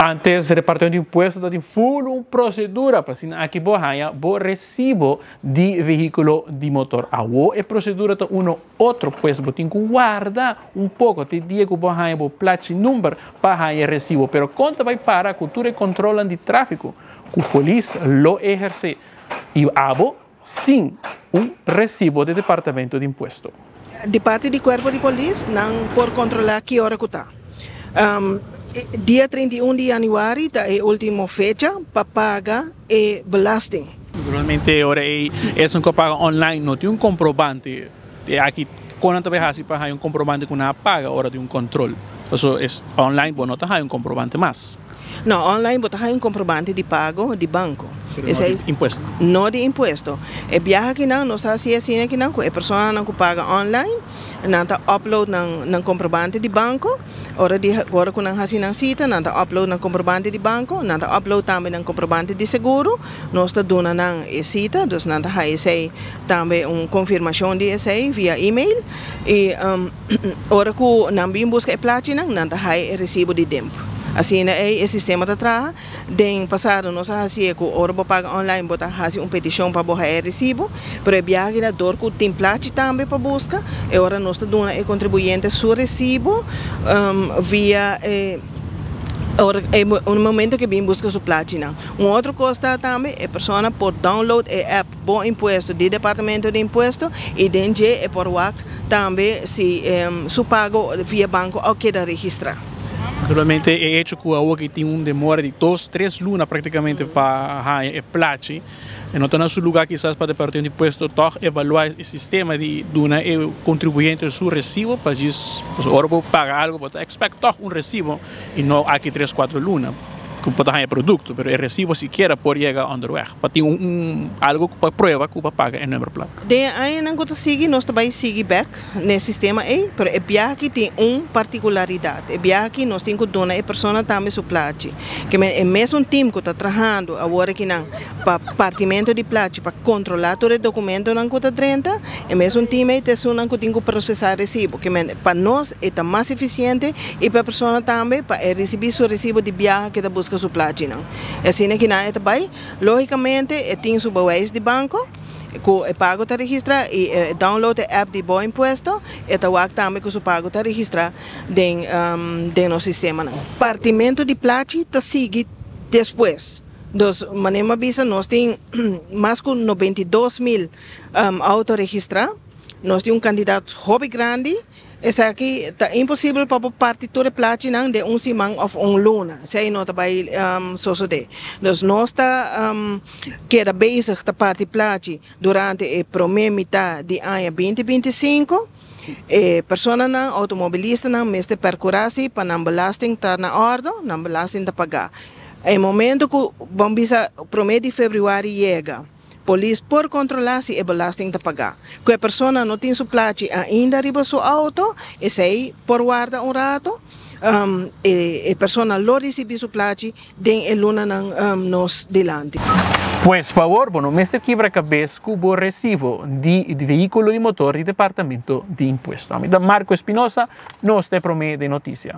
Antes Departamento di Impuesto ta tin full un procedura pa asina aki bo haya bo recibo di vehiculo di motor. Awo e procedura ta uno otro, pues bo tin cu warda un poco te dia cu bo haya bo plachi number pa haya e recibo. Pero con ta bay para cu tur e controlnan di trafico cu polis lo eherce y abo sin un recibo di Departamento di Impuesto? Di parti di cuerpo di polis nan por controla ki ora cu ta. Dia 31 di januari ta e ultimo fecha pa paga e belasting. Naturalmente ora ei esun cu a paga online no tin un comprobante. E aki con nan ta bay haci pa haya un comprobante cu nan a paga ora di un control? Pasobra es online bo no ta haya un comprobante mas. No, online bo ta haya un comprobante di pago di banco. Pero no di impuesto. No di impuesto. E biaha akinan nos ta haci asina akinan cu e personanan cu paga online nan ta upload nan comprobante di banco. Ora di ora cu nan haci nan cita nan ta upload nan comprobante di banco, nan ta upload tambe nan comprobante di seguro. Nos ta duna nan e cita, dus nan ta haya esey tambe un confirmacion di esey via email. Y Ora ku nan bin buska e plachinan, nan ta haña e resibo di demp. Asina ei e sistema ta traha. Den pasado nos a hasié ku ora bo paga online bo ta hasi un petishon pa bo haña e resibo, pero e biaha kina dor ku tin plachi tambe pa buska, e ora nos ta duna e kontribuyente su resibo via e ora e momento ku e bin buska su plachinan. Un otro kos ta tambe e persona por download e app. Bo Impuesto di Departamento di Impuesto y den dje e por wak tambe si su pago via banco a keda registra. Naturalmente e hecho cu awoki tin un demora di dos, tres luna practicamente pa haya e plachi, e no ta na su lugar kisas pa Departamento di Impuesto toch evalua e sistema di duna e contribuyente su recibo pa djis, pasobra ora bo paga algo bo ta expect toch un recibo y no aki tres, cuatro luna cu bo ta haya producto, pero e recibo sikiera por yega onderweg. Pa tin un algo ku pa prueba ku pa paga e nummerplaat. Den e añanan ku ta sigui nos ta bai sigui bek na e sistema ei, pero e biaha aki tin un partikularidat. E biaha aki nos tin ku duna e persona tambe su plachi. Ke men e mesun tim ku ta trahando awor akinan pa partimentu di plachi pa kontrolá tur e dokumentonan ku ta drenta, e mesun tim ei ta esunnan ku tin ku prosesá resibo. Ke men pa nos e ta mas efisiente i pa e persona tambe pa e risibí su resibo di biaha ke ta buska su plachinan. E asina ki nan e ta bai. Lógicamente e tin su bewijs di banco cu e pago ta registra y e download e app di Bo Impuesto, e ta wak tambe cu su pago ta registra den den nos sistemanan. Partimento di plachi ta sigui despues. Dus manera mi a bisa nos tin mas cu 92 mil auto registra, nos tin un cantidad hopi grandi. Esaki ta imposibel pa bo parti tur e plachinan den un siman of un luna. Esei no ta bai sosode. Dus nos ta keda bezig ta parti plachi durante e prome mitá di aña 2025. E personanan, outomobilistanan, mester perkurá si pa nan belasting ta na òrdu, nan belasting ta pagá. E momento ku, bon bisa, prome di febrüari yega, Polis por kontrolá si e belasting ta pagá. Ku e persona no tin su plachi ainda riba su outo, esei por warda un rato. E persona lo risibí su plachi den e lunanan nos dilanti. Pues fabor bo no mester kibra kabes ku bo resibo di vehíkulo di motor di Departamento di Impuesto. Ami ta Marco Espinosa, nos ta e promé den notisia.